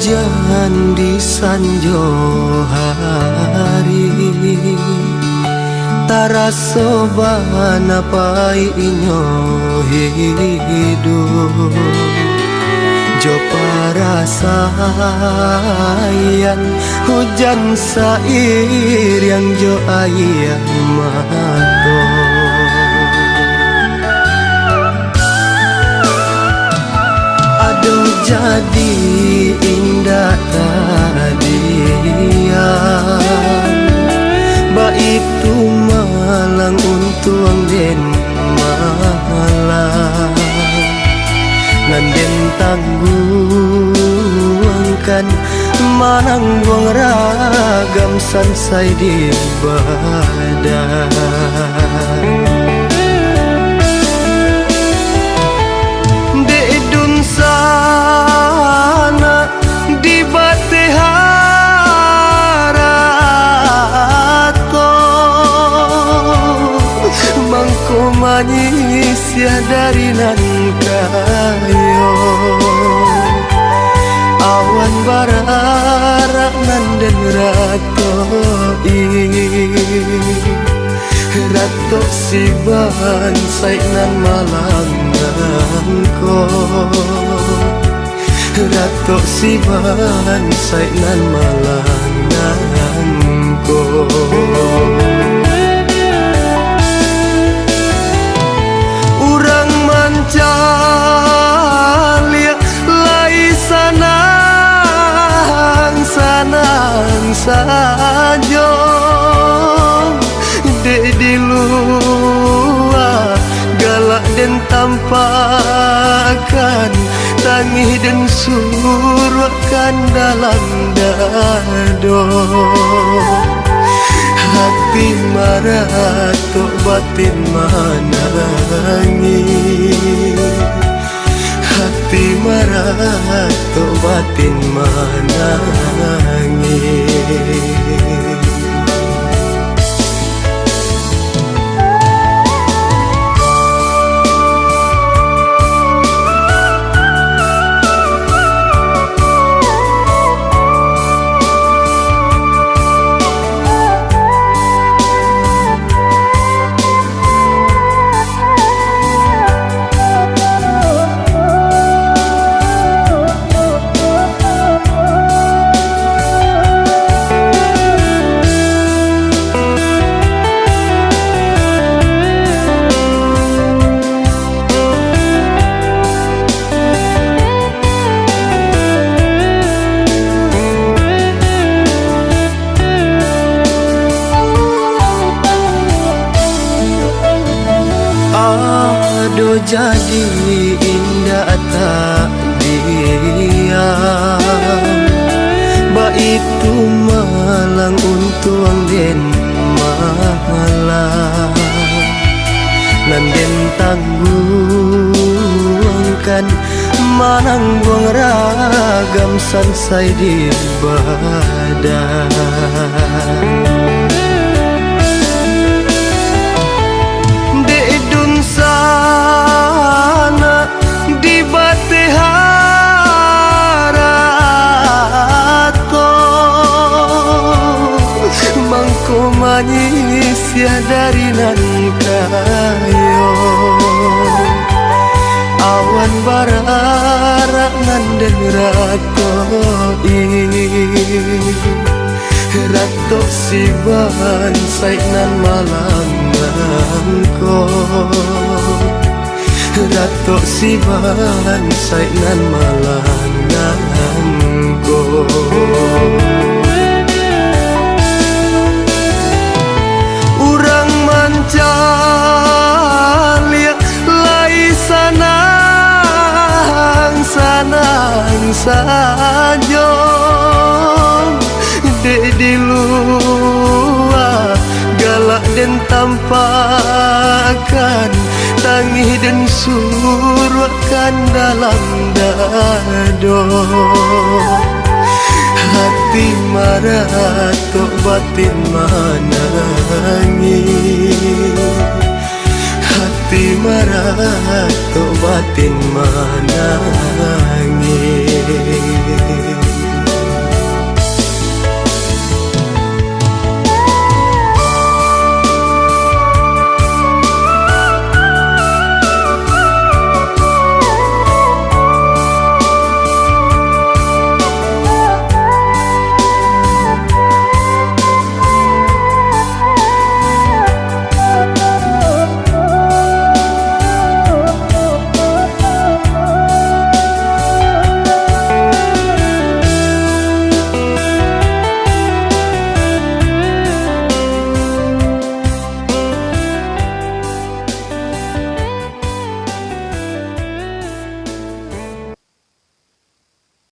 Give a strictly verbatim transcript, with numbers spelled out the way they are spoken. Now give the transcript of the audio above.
Jan di sanjo hari, taraso bana paiknyo hiduik. Jo parasaian hujan sairiang jo aia mato. Adoh jadi indak tadian, baitu malang untuang den malang. Nan den tangguangkan manangguang ragam sansai di badan. Dek dunsanak di bateh harato, mangko manyisiah dari nan kayo. Awan bararak nan den ratoi, ratok si bansaik nan malang nangko. Ratok si bansaik nan malang nangko. Urang mancaliak lai sanang-sanang sajo. Dek di lua galak den tampakkan, tangih den suruakkan dalam dado. Hati maratok, batin manangih. Hati maratok, batin manangih. Ado jadi indak tadian, baitu malang untuang den malang. Nan den tangguangkan manangguang ragam sansai di badan. Dek dunsanak di bateh harato, mangko manyisiah dari nan kayo. Awan bararak nan den ratoi, ratok si bansaik nan malang nangko. Ratok si bansaik nan malang nangko. Urang mancaliak lai sanang-sanang sajo. Dek di lua galak den tampakkan, tangih den suruakkan dalam dado. Hati maratok, batin manangih. Hati maratok, batin manangih.